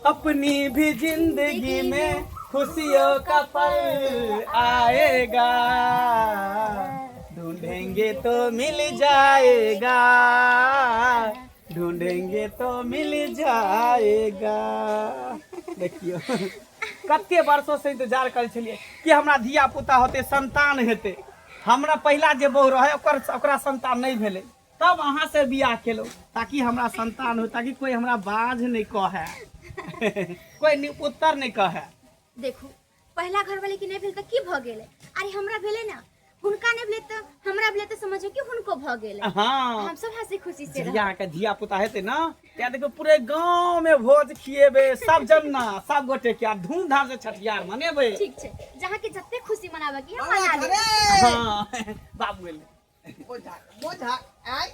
अपनी भी जिंदगी में खुशियों का पल आएगा, ढूंढेंगे तो मिल जाएगा, ढूंढेंगे तो मिल जाएगा। देखियो कते वर्षों से इंतजार करै छलियै कि हमरा धिया पुता होतै, संतान हेतै। हमरा पहिला जे बहु रहै ओकर ओकरा संतान नहि भेलै, तब अहाँ से बियाह केलहुँ ताकि हमरा संतान हो, ताकि कोई हमरा बाज नहि कहै, कोई उत्तर नहि कहै। देखू पहिला घर वाले के नहि भेल तऽ की भऽ गेलै? अरे हमरा भेलै ना, हुनका नहि भेलै तऽ हमरा भेलै, तऽ समझो कि हुनको भऽ गेलै। हाँ, हम सब हंसी खुशी से जहिया अहाँके धिया पुता हेतै ना, त्या देखियौ पूरे गाँव में भोज खिएबै, सब जना सब गोटे के, आ धूमधाम से छठियार मनेबै। ठीक छै, जहाँ के जते खुशी मनाबे के है, मना लेबै। हाँ, बाबू एलै। बुझा बुझा आय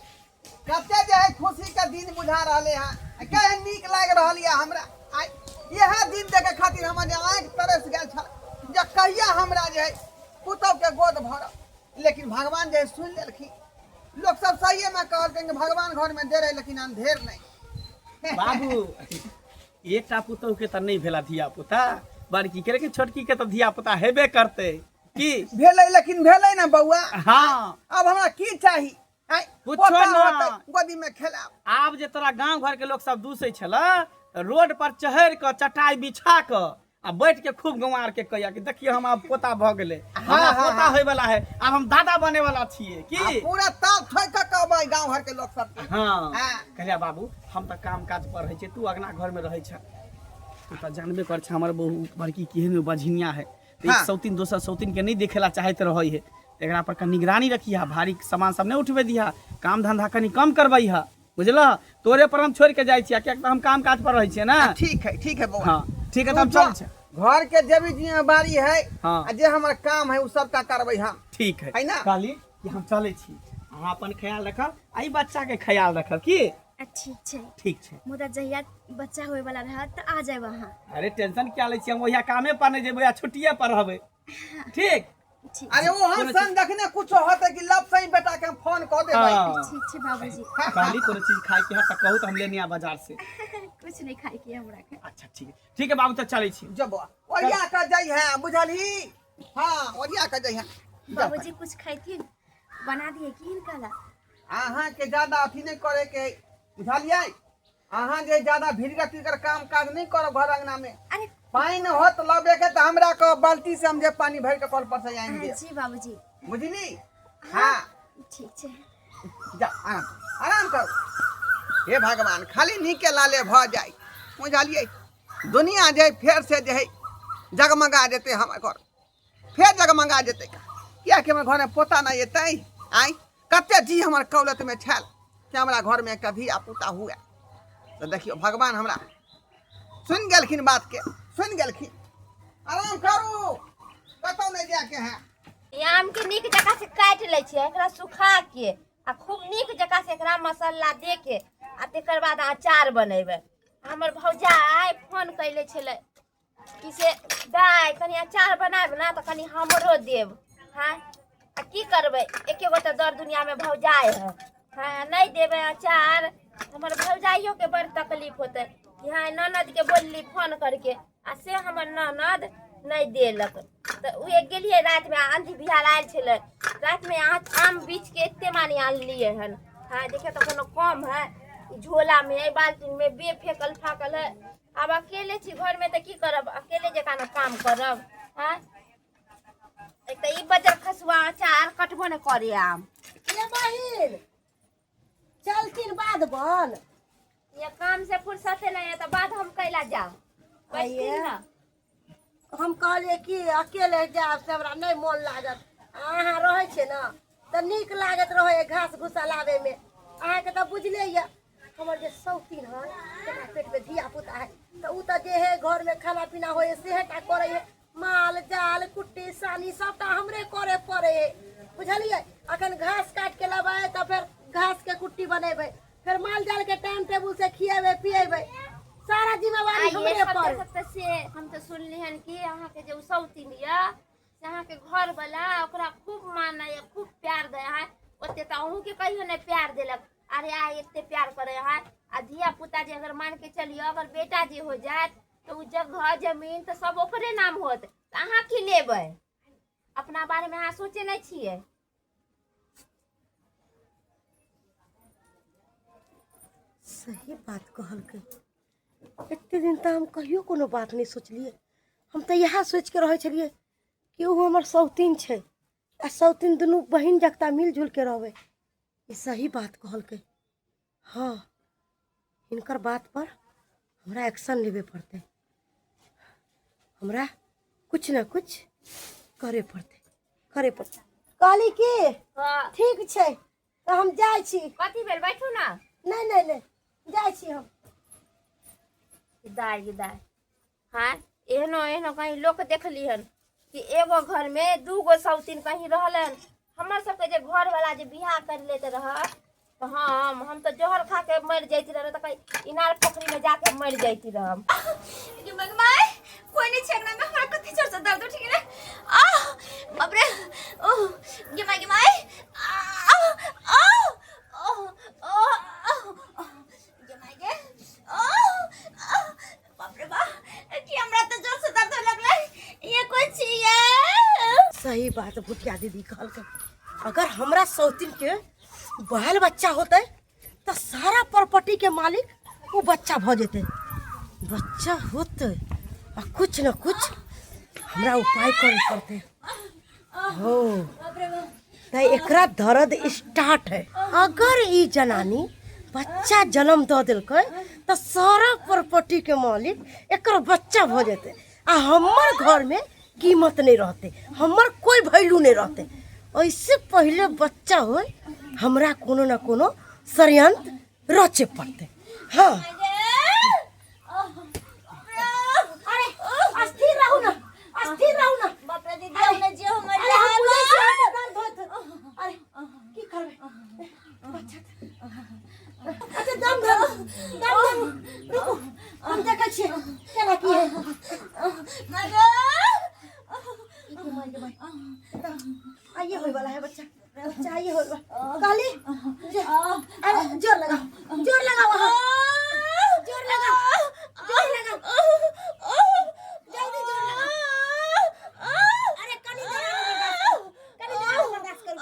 कते जे है खुशी के दिन बुझा रहले हैं, केहन नीक लागि रहल यऽ हमरा। आय इएह दिन देखे खातिर हमर जे आँखि तरस गेल छल जे कहिया हमरा जे है पुतहु के गोद भरब, लेकिन भगवान जे है सुनि लेलखिन। लोक सब सहिए में कहलखिन कि भगवान घर में देर है लेकिन अंधेर नहीं। बाबू एकटा पुतहु के तऽ नहि भेला धिया पुता, बड़की के, लेकिन छोटकी के तऽ धिया पुता हेबे करतै। की भेलै? लेकिन भेलै ना बौआ। हाँ। अब हमरा की चाही? आँय, कुछो पोता ना। होतै, गोदी में खेलाब। आब जे तोरा गांव घर के लोग सब दूसै छला, रोड पर चढ़ि कऽ चटाई बिछा कऽ आ बैठ के खूब गंवार के कहिया कि देखियो हम आब पोता भऽ गेलै, हमरा पोता होय वाला है, आब हम दादा बने वाला छियै। की आ पूरा ताल ठोकि कऽ कहबै गाँव घर के लोक सबके। हाँ। हाँ। कहलिया बाबू हम तऽ काम काज पर रहै छियै, तू अगना घर में रहै छ, तू तऽ जानबे कर छ हमर बहु बड़की केहन बझिनिया है, तऽ एक सौतीन दोसर सौतीन के नहि देखेला चाहैत रहै है, तऽ एकरा पर कनि निगरानी रखिहा, भारी सामान सब नहि उठबै दिहा, काम धंधा कनि कम करबै हा, बुझलह? तोरे पर हम छोड़ि के जाइ छियै, किएक तऽ हम काम काज पर रहै छियै ने। ठीक है, ठीक है बौआ। हाँ ठीक है, तऽ हम तू चलै छी। घर के जे भी जिम्मेवारी है, हाँ। आ जे हमर काम है उ सबटा करबै हम। ठीक है। है ना? कहली कि हम चलै छी, अहाँ अपन ख्याल रखब आ ई बच्चा के ख्याल रखब। की? ठीक छै। ठीक छै। मुदा जहिया बच्चा होय वाला रहत तऽ आ जायब अहाँ। अरे टेंशन क्या लै छी, हम ओहिया कामे पर नहि जेबै, ओहिया छुट्टिए पर रहबै। ठीक? ठीक। अरे ओ हम सन जखने कुछ होतै कि लब सही बेटा के हम फोन कऽ देबै। हाँ। ठीक छै बाबूजी। कहली कोनो चीज खाय के है तऽ कहू तऽ हम लेने आ बाजार से। कुछ नहीं खाय के हमरा के। अच्छा ठीक है, ठीक है बाबू, तऽ चलै छी। जब ओरिया कऽ जाइ है, बुझलही? हाँ ओरिया कऽ जाइ है। बाबूजी कुछ खैथिन बना दिए की हिनका ला? अहाँके ज्यादा अथी नहि करे के, बुझलियै? अहाँ जे ज्यादा भीड़ तीगर काम काज नहि करब घर अंगना में। अरे पानि होत लबे के तऽ हमरा कह, बाल्टी से हम जे पानि भरि के कल पर से आनि देब। जी बाबूजी। बुझली? हाँ ठीक छै। जा आराम आराम करू। हे भगवान, खाली नीके लाले भऽ जाय, बुझलियै? दुनिया जे फेर से जे है जगमगा जेतै, हमर घर फेर जगमगा जेतै, किएकि हमर घरमे पोता नहि एतै। आँय कते जी हमर कौलतमे छल कि हमरा घरमे एकटा धिया पुता हुए, तऽ देखियौ भगवान हमरा सुनि गेलखिन, बातके सुनि गेलखिन। आराम करू, कतहु नहि जायके है। ई आमके नीक जकाँ से काटि लै छियै, एकरा सुखा के आ खूब नीक जकाँ से एकरा मसाला दे के आ तकर बाद अचार बनेबै। हमर भौजाइ फोन कैले छलै कि से दाइ कनि अचार बनायब ने तऽ कनि हमरो देब। हँ आ की करबै, एके गो तऽ दर दुनियामे भौजाइ है। हँ नहि देबै अचार हमर भौजाइयोके बड़ तकलीफ होतै कि हँ ननदके बोलली फोन करके आ से हमर ननद नहि देलक। तऽ उहे गेलियै रातिमे, आँधी बिहार आयल छलै रातिमे, आम बीछके एते मानि आनलियै हन। हँ देखियौ तऽ कोनो कम है, ई झोलामे बाल्टीनमे बे फेकल फाकल है। आब अकेले छी घरमे तऽ की करब, अकेले जकाँ ने काम करब। आँय एक तऽ ई बजर खसुआ अचार कटबो नहि करे आम। ये बहिन चलथिन बाध बन। ये काम से फुर्सते नहीं है तो बाद हम कैला जाओ बैठथिन ना। हम कहलियै कि अकेले जायब से हमरा नहि मोन लागत, अहाँ रहै छियै ने तऽ नीक लागैत रहै घास भूसा लाबैमे। अहाँके तऽ बुझले यऽ हमर जे शौकीन है तकरा पेटमे धिया पुता है, तऽ ओ तऽ जे है घरमे खाना पीना होइ है सेहे टा करै है, माल जाल कुट्टी सानी सबटा हमरे करे पड़े है, बुझलियै? अखन घास काटि के लेबै तऽ फेर घास के कुट्टी बनेबै, फेर माल जाल के टाइम टेबुल से खिएबै पिएबै, सारा जिम्मेवारी आइए हमरे सबते पर। सबते से हम तऽ सुनली हन कि अहाँके जे उ शौकीन यऽ से अहाँके घर वाला ओकरा खूब मानै है, खूब प्यार दै है, ओते तऽ अहूँके कहियो नहि प्यार देलक। अरे आइ एते प्यार करे है आ धिया पुता जे अगर मान के चलियो अगर बेटा जे हो जायत तऽ ओ जगह जमीन तऽ सब ओकरे नाम होत, तऽ अहाँ की लेबै? अपना बारेमे अहाँ सोचे नहि छियै। सही बात कहलकै। एते दिन तऽ हम कहियो कोनो बात नहि सोचलियै। हम तऽ इएह सोचिके रहै छलियै कि ओ हमर सौतीन छै आ सौतीन दुनू बहिन जगता मिल जुलके रहबै। ई सही बात कहलकै। हँ, हिनकर बात पर हमरा एक्शन लेबे पड़तै, हमरा कुछ न कुछ करे पड़तै, करे पड़तै। कहली की हाँ। ठीक छै तऽ हम जाइ छी। कथी भेल? बैठू ना। नहि नहि नहि, जाइ छी हम। दाय गे दाय, हाँ एहनो एहनो कहीं लोक देखली हन कि एगो घर में दूगो सौतीन कहीं रहलन? हमर सबके जे घर वाला जे बियाह कर लेते रह तऽ हम तऽ जहर खा के मर जाइत रह, तऽ कहीं इनार पोखरी में जाके मर जाइत रहम। गे मगमाय, कोई नहीं छै अंगना में, हमरा कथी जोर से दर्द उठि गेलै। आह बाप रे, ओह गे my, गे my, आह आह ओह ओह आह गे my गे, ओह आह, बाप रे बाप, कि हमरा तऽ जोर से दर्द होए लगलै। ये कोई छियै? सही बात भुटिया दीदी कहलकै। अगर हमरा सौतीन के बाल बच्चा होतै तऽ सारा प्रॉपर्टी के मालिक ओ बच्चा भऽ जेतै। बच्चा होतै आ कुछ न कुछ हमरा उपाय करे पड़तै। हो तऽ एकरा दर्द स्टार्ट है। अगर ई जनानी बच्चा जन्म दऽ देलकै तऽ सारा प्रॉपर्टी के मालिक एकर बच्चा भऽ जेतै आ हमर घरमे कीमत नहि रहतै, हमर कोइ वैल्यू नहि रहतै। एहिसँ पहिले बच्चा होय, हमरा कोनो ने कोनो षड्यंत्र रचे पड़तै। हाँ, अरे अस्थिर रहू ना, अस्थिर रहू ना। बाप रे दीदी, हमरा जे हमर अरे हम बुझै छी अहाँके दर्द होइत। अरे की करबै बच्चा? अच्छा दम धरू, दम धरू, रुकू, हम देखै छियै केना की है। आइए होय वाला है बच्चा, बच्चा आइए होय वाला। कहली जे अरे जोर लगाओ, जोर लगाओ, अहाँ जोर लगाओ, जोर लगाओ, जल्दी जोर लगाओ। अरे कनी देर आरो बर्दाश्त करू, कनी देर आरो बर्दाश्त करू।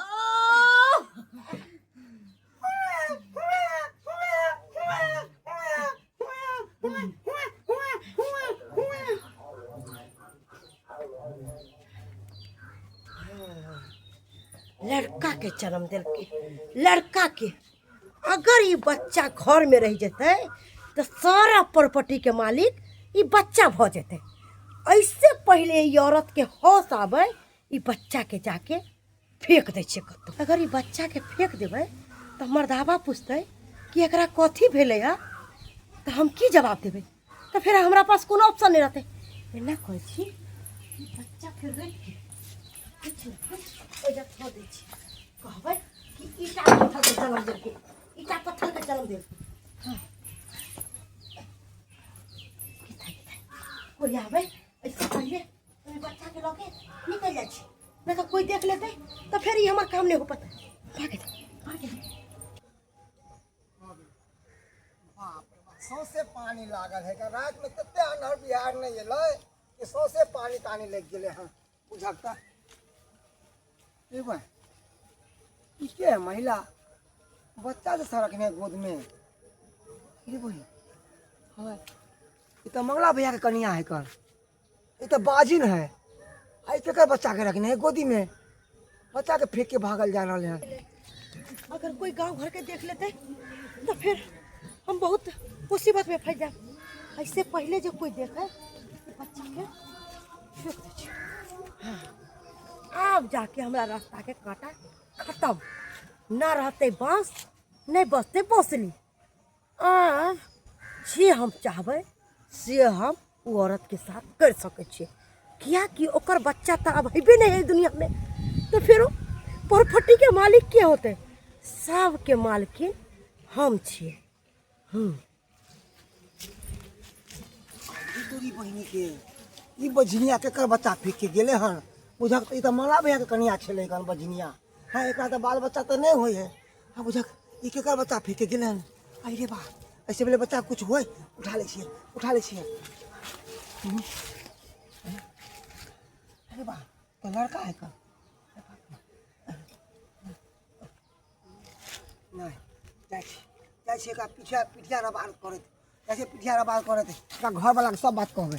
लड़का के जन्म देलकै, लड़का के। अगर ई बच्चा घर में रह जेतै तऽ सारा प्रॉपर्टी के मालिक ई बच्चा भऽ जेतै। ऐसे पहिले ई औरत के होश आबै, ई बच्चा के जाके फेंक दै छियै कतौ। अगर ई बच्चा के फेंक देबै तऽ मर्दाबा पुछतै कि एकरा कथी भेलै हँ, तऽ हम की जवाब देबै? तऽ फेर हमरा पास कोनो ऑप्शन नहि रहतै। एना करै छी, ई बच्चा के राखि के किछु ने किछु ओहि धऽ दै छी। कहबै कि ईटा पत्थर के जन्म देलकै, ईटा पत्थर के जन्म देलकै। हाँ, कोई आबै ऐसे पहिले ओहि बच्चा के लऽ के निकलि जाइ छी, नहि तऽ कोई देख लेतै तऽ फेर ई हमर काम नहि हो पतै। भागै भागै। बाप रे बाप, सौंसे पानी लागल है। रात में तते अन्हर बिहार नहीं एलै कि सौंसे पानी तानी लागि गेलै हन। बुझक तऽ ए बा, ई के है महिला बच्चा जैसा रखने है गोद में? रे बहिन, हाँ ई तऽ मंगला भैया के कनिया है कर, ई तऽ बाजिन है। आ ई केकर बच्चा के रखने है गोदी में? बच्चा के फेंक के भागल जा रहल है। अगर कोई गांव घर के देख लेते तो फिर हम बहुत मुसीबत में फंस जाए। ऐसे पहले जो कोई देखे तो बच्चा के फेंक दै छियै। हाँ, आब जाके हमरा रास्ता के कांटा खत्म ना रहते, बांस नहीं बचते बौसली। आ जे हम चाहबै से हम ओ औरतके साथ करि सकै छियै, किएकि ओकर बच्चा तऽ आब हेबे नहि है दुनियामे, तऽ फेरो प्रॉपर्टीके मालिक के होतै? सबके मालकिन हम छियै। हूँ ई तोरी बहिनी के ई बझनिया केकर बच्चा फेंक के गेलै हन? बुझक तऽ ई तऽ मला भैया के कनिया छलै हन बझनिया। हाँ, एकरा तऽ बाल बच्चा तऽ नहि होइ है। हाँ, बुझक ई केकर बच्चा फेंक के गेलै हन? अरे बा, एहिसँ पहिले बच्चा कुछ होय, उठा लै छियै, उठा लै छियै। अरे बा, तो लड़का है का? नहि, जाइ छी, जाइ छी एकरा पीछा पिठिया रबार करैत जाइ छी, पिठिया रबार करैत एकरा घरवलाके सब बात कहबै।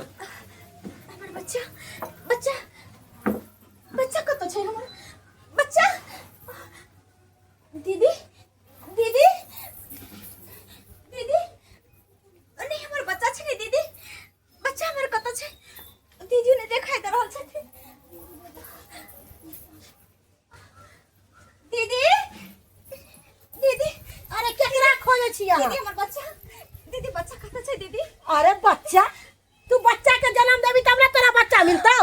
हमर बच्चा, बच्चा, बच्चा कतऽ छै हमर बच्चा? दीदी, दीदी, दीदी, नहीं हमर बच्चा छै ने दीदी, बच्चा हमर कतऽ छै? दीदी नहि देखाई दे रहल छथिन। दीदी, दीदी। अरे केकरा खोजै छी अहाँ? दीदी, हमर बच्चा, दीदी, बच्चा कतऽ छै दीदी? अरे बच्चा, तू बच्चा के जन्म देबी तब ने तोरा बच्चा मिलतौ।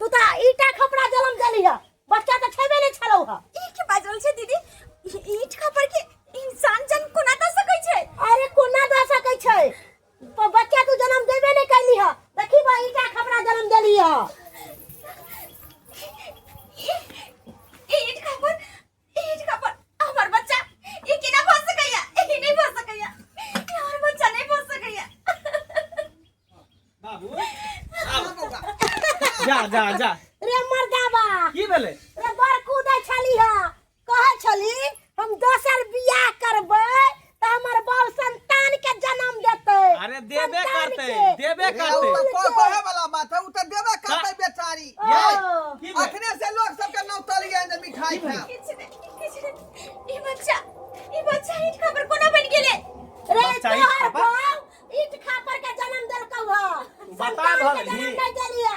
तू तऽ ईटा खपड़ा जन्म देली है, बच्चा तऽ छेबे नहि छलौ है। ई के बाजल छै दीदी? ईट खपड़ के इंसान जन्म कोना दऽ सकै छै? अरे कोना दऽ सकै छै? बच्चा तू जन्म देबे नहि कैली है, देखी बा ईटा खपड़ा जन्म देली है। ईट खपड़, ईट खपड़ हमर बच्चा ई केना भऽ सकैया? ई नहि भऽ सकैया, ई हमर बच्चा नहि भऽ सकैया। बाबू, जा जा जा। रे मर्दाबा, की भेलै रे? बड़ कूदै छली है, कहै छली हम दोसर बियाह करबै तऽ हमर बाल संतान के जन्म देतै। अरे देबे संतान करतै के। देबे रे, उ करतै। तऽ कहे वाला बात है, उ तऽ देबे करतै बेचारी। ओ, की भेल? अखने से लोग सबके नौतलियै जे मिठाई खायब। किछु नहि, किछु नहि। ई बच्चा, ई बच्चा ईट खबर कोना बनि गेलै? रे बच्चा ईट तोहर खापर? बाप ईट खापर के जन्म देलकौ ह, बता संतान भऽ के गेलही। जन्म नहि देलियै।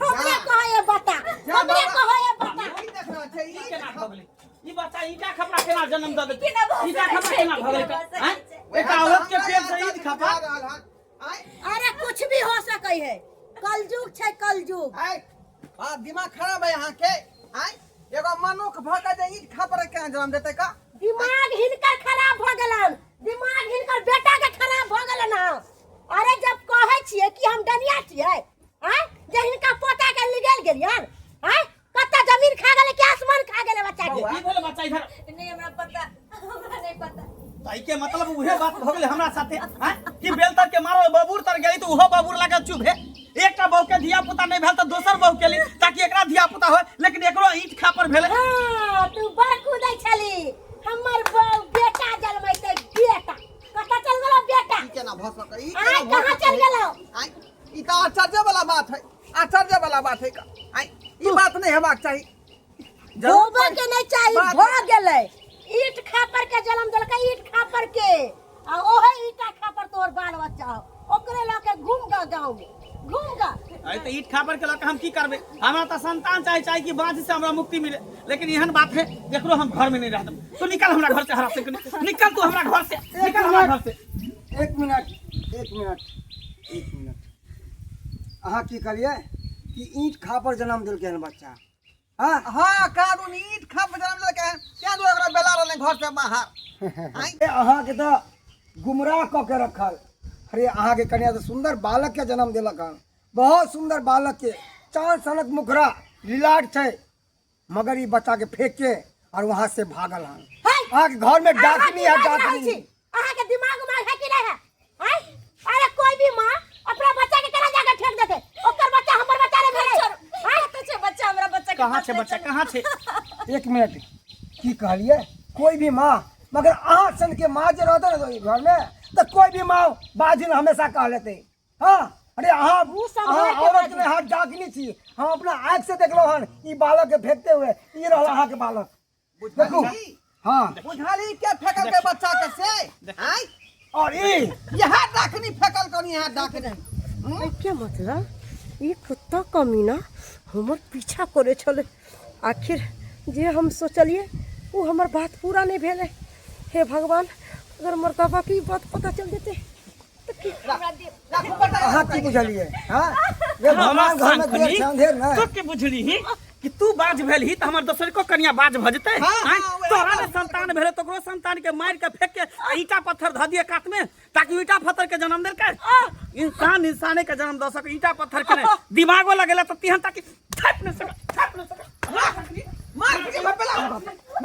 हमरे जा। कहै बता, जा हमरे बाबा। कहै बता। ई देख रहल छै, ई ई केना भऽ गेलै? ई बच्चा ईटा खपड़ा केना जन्म दऽ देतै? केना भऽ ईटा सकै खपड़ा छै? केना भऽ गेलै? केना भऽ सकै आँय? छै? एकटा औरत के पेट से ईट खपड़ा रहल हन। आँय? अरे कुछ भी हो सकै है, कलयुग छै, कलयुग। आँय, आ दिमाग खराब है अहाँके? आँय, एगो मनुख भऽ के जे ईट खपड़ा केना जन्म देतै का? दिमाग हिनकर खराब भऽ गेलन, दिमाग हिनकर बेटा के खराब भऽ गेलन हँ। अरे जब कहै छियै कि हम डनिया छियै, आँय, जे हिनका पोता के निगल गेलियन, आँय, कत्ता जमीन खा गेलै कि आसमान खा गेलै बच्चा के? की भेल बच्चा इधर? नहीं हमरा पता, हमरा नहीं पता। तऽ एहिके मतलब उहे बात भऽ गेलै हमरा साथे, आँय, कि बेल तर के मारल बबूर तर गेली तऽ उहो बबूर लागल चुभे। एकटा बहू के धिया पुता नहि भेल तऽ दोसर बहू के ली ताकि एकरा धिया पुता होय, लेकिन एकरो ईंट खा पर भेलै। हाँ, तू बड़ कूदै छली हमर बहू बेटा जन्मैतै, बेटा कतऽ चल गेलौ बेटा? ई केना भऽ सकै? ई आँय, केना भऽ कहाँ चल सकै? गेलौ? आँय, ई तऽ आश्चर्य वाला बात है, आश्चर्य वाला बात है का। आँय, ई बात नहीं हेबाक चाही। जरूर होबे के नहीं चाही। बात- भऽ गेलै, ईट खापर के जन्म देलकै, ईट खापर के, आ ओहे ईटा खापर तोहर बाल बच्चा हो, ओकरे लऽ के घूम गा, गाँव में घूम गा। अरे तऽ ईंट खापर के लऽ कऽ हम की करबै? हमरा तऽ संतान चाही, चाही कि बाँझ से हमरा मुक्ति मिले, लेकिन एहन बात है एकरो हम घर में नहीं रह देब। तू निकल हमरा घर से, हरा से निकल तू हमरा घर से, निकल हमरा घर से। एक मिनट, एक मिनट, एक मिनट। अहाँ की कहलियै कि ईंट खापर जन्म देलकै हन बच्चा? हाँ हाँ, कानून ईंट खाप जन्म देलकै हन, तें दुआरे ओकरा बेला रहलै घर से बाहर। आँय? ए, अहाँके तऽ गुमराह कऽ के रखल। अरे अहाँके कनिया तऽ सुन्दर बालक के जन्म देलक हन, बहुत सुन्दर बालक के, चाँद सनक मुखरा लिलाट छै, मगर ई बच्चा के फेंक के और वहां से भागल हन। है! अहाँके घर में अहाँ डाकनी की है, बाजि रहल डाकनी। छी? अहाँके दिमाग उमाग है कि नहीं है? आँय? अरे कोई भी माँ अपना बच्चा के केना जाके फेंक देते? ओकर बच्चा हमर बच्चा नहीं भेलै। आँय? कतऽ छै बच्चा हमरा बच्चा के कहाँ पास छै ले बच्चा? चलू। कहाँ छै? एक मिनट, की कहलियै? कोई भी माँ, मगर अहाँ सन के माँ जे रहते ने घर में तऽ कोई भी माँ बाजिन हमेशा कह लेते। हाँ, अरे अहाँ मुँह सम्हार अहाँ के औरत बाजू। में हाथ डाकनी छी। हम अपना आँख से देखलहुँ हन ई बालक के फेंकते हुए। ई रहल अहाँके बालक, देखू। बुझली? हाँ। बुझली के फेकल के बच्चा के से? आँय, और ई यह डाकनी फेकल कनी, यहाँ डाकनी। क्या मतलब ई कुत्ता कमीना हमर पीछा करे छलै? आखिर जे हम सोचलियै ओ हमर बात पूरा नहि भेलै। हे भगवान, अगर मर्दाबा के ई बात पता चल जेतै तऽ की? हमरा दे। अहाँ की बुझलियै? हाँ, ये भगवान घर में देर छै अंधेर ने तो के बुझली ही? कि तू बाज भेल ही त हमर दोसर को कनिया बाज भ जेतै? हाँ, आँय? हाँ, वएह तोरा बात ने संतान भेलै तकरो संतान के मारि के फेंक के आ ईटा पत्थर धऽ दिए कात में ताकि ईटा पत्थर के जन्म देलकै। इंसान इंसाने के जन्म दऽ सके, ईटा पत्थर के नहि। दिमागो लगेला तऽ तेहन ताकि थापि नहि सके, थापि नहि सके। मार के बेला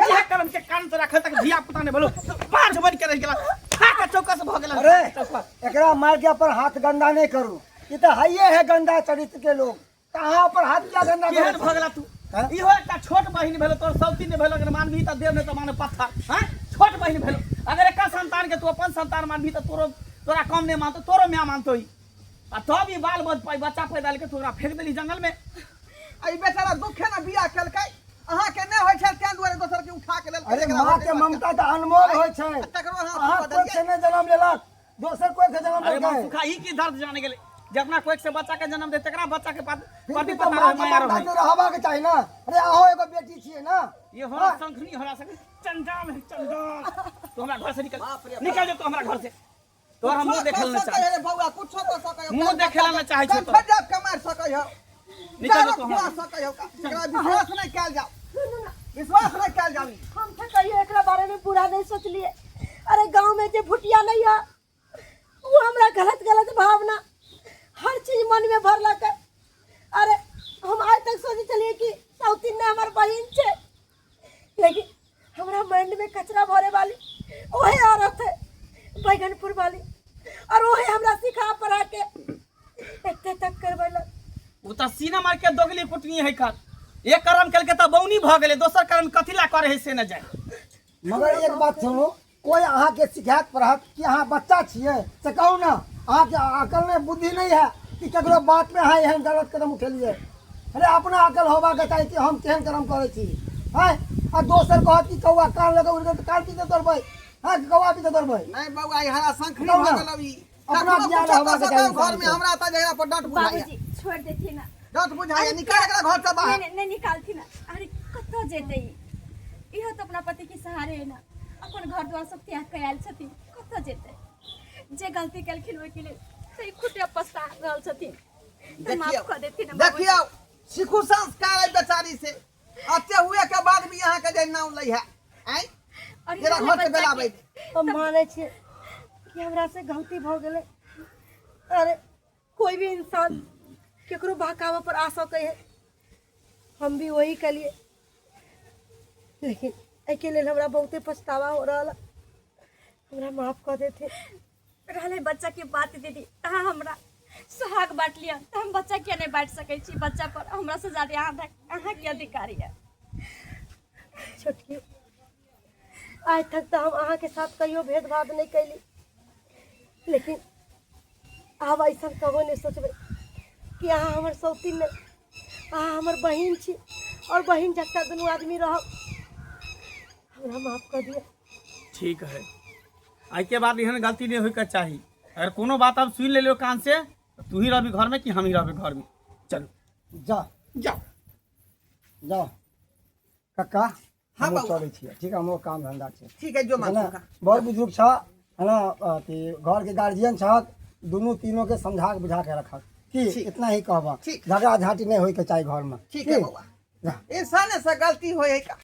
इएह कर्म के कान से राखल तक धिया पुता नहि भेलो, बाज बनि के रहि गेला, खा के चौकस भऽ गेला। अरे एकरा मार के अपन हाथ गंदा नहीं करू, ई तऽ हइये है गंदा चरित्र के लोग, तऽ अहाँ अपन हाथ किया गंदा केहन करै भऽ गेला तू? हैं? इहो एकटा छोट बहिन भेलो तोर, सौती नहि भेलो, अगर मानबही तऽ देव, नहि तऽ माने पत्थर। हैं, छोट बहिन भेलो, अगर एकर संतान के तू अपन संतान मानबही तऽ तोरो तोरा कम नहि मानतो, तोरो माय मानतो ई। आ तब ई बाल बच्चा पैदा के तोरा फेंक देली जंगल में। आ ई बेचारा दुखे ने बियाह केलकै, अहाँके नहि होइ छल तें दुआरे दोसर के उठा के लेलकै। अरे एकरा माँ के होतै ममता तऽ अनमोल होइ छै। आ तकरो अहाँ अहाँ बदलियै। कोख से नहि जन्म लेलक, दोसर कोख से जन्म अरे लेलकै। मनसुखा ई की दर्द जाने गेलै जे अपना कोख से बच्चा के जन्म दे तकरा बच्चा के पात फिर पति भी तऽ पता माँ रहे के माया ममता रहे। तऽ रहबाक चाही ना। अरे अहाँ एगो बेटी छियै ना। ये होला शंखनी, होला शंखनी, चंडाल है चंडाल। तू हमरा घर से निकल, बाप रे बाप। निकल जा तू हमरा घर से, तोहर हम मुंह देखल कुछो न चाहे। रे बौआ, कुछो कऽ सकै मुंह देखेला न चाहे छौ कंफर्ट जाब के मारि सकै हो, निकल जा चारो तू हमरा खुआ सकै हो। एकरा विश्वास नहि कयल जाओ, विश्वास नहि कयल जाओ। हम तऽ कहियो एकरा बारे में बुरा नहीं सोचलिए। अरे गांव में जे भुटिया नहीं है वो हमरा गलत गलत भावना हर चीज मन में भरलक। अरे हम आज तक सोचे चलिए कि सौतीन ने हमार बहिन छे, लेकिन हमरा माइंड में कचरा भरे वाली ओहे औरत है बैगनपुर वाली, और ओहे हमरा सिखा पढ़ा के एते तक करबैलक। ओ तऽ सीना मार के दोगली कुटनी है कर, एक कर्म केलकै तऽ बौनी भऽ गेलै, दोसर कर्म कथी ला करे है से न जाए। मगर एक बात सुनू, कोई अहाँके सिखायत पढ़त कि अहाँ बच्चा छियै से कहू ने, अहाँके अकल नहि बुद्धि नहि है कि ककरो बात में अहाँ एहन गलत कदम उठेलियै। अरे अपना अकल होबाक चाही कि हम केहन कर्म करै छी। हैं, आ दोसर कहत कि कौआ कान लऽ कऽ उड़ि गेल तऽ कान पीछे दौड़बै? हैं, कि कौआ पीछे दौड़बै? नहि बौआ, ई हरा शंखनी कहू भऽ ने। गेल अभी। अपना कखनो ज्ञान कुछो कऽ होबाक सकै चाही घर में, इंसानके। हमरा तऽ जकरा पर डाँट बुझाइए, बाबूजी छोड़ देथिन ना। डाँट बुझाइए, निकाल एकरा घर से बाहर। नहीं नहीं, नहीं निकालथिन ना। अरे कतऽ जेतै ई? इहो तऽ अपना पति के सहारे है ना, अपन घर द्वार सब त्याग के आयल छथिन, कतऽ जेतै? जे गलती केलखिन ओहिके लेल तऽ ई खुदे पछता रहल छथिन, तऽ माफ देखियौ कऽ देथिन ना बाबूजी। देखियौ, सीखू संस्कार एहि बेचारी से। अते हुए के बाद भी अहाँके जे नाम लै है आँय और जेना इहो घर से बच्चा बेलाबै। के हम मानै छियै कि हमरा से गलती भऽ गेलै। अरे कोई भी इंसान केकरो बहकावा पर आ सकै है, हम भी वही कलिए, लेकिन एहिके लेल हमरा बहुते पछतावा हो रहल है। हमरा माफ कऽ देथिन। रहलै बच्चा के बात दीदी, अहाँ हमरा सुहाग बाँट लिअ तऽ हम बच्चा किया नहि बाँटि सकै छी? बच्चा पर हमरा से ज्यादा अहाँके अधिकार यऽ। छोटकी, आइ तक तऽ हम अहाँके साथ कहियो भेदभाव नहि कैली, लेकिन आब ऐसा कबो नहि सोचबै कि अहाँ हमर सौतीन नहि, अहाँ हमर बहिन छी और बहिन जकाँ दुनू आदमी रहब। हमरा माफ कऽ दिअ। ठीक है, एहिके बाद एहन गलती नहि होइके चाही। अगर कोनो बात हम सुनि लेलियो कान से, तऽ तू ही रहबी घरमे कि हम ही रहबै घरमे। चलू जा जाओ जाओ कक्का। हाँ, हमहूँ बौआ। चलै छियै, ठीक है, हमरो काम धंधा छै। ठीक है, जो है ना? मनसुखा। बड़ बुजुर्ग छ है ना, अथी घरके गार्जियन छहक, दुनू तीनों के समझा के बुझा के रखक की। ठीक। इतना ही कहबा, ठीक। झगड़ा झांटी नहीं होइके चाही घरमे। ठीक है बौआ, जा। इंसाने से गलती होइ है का।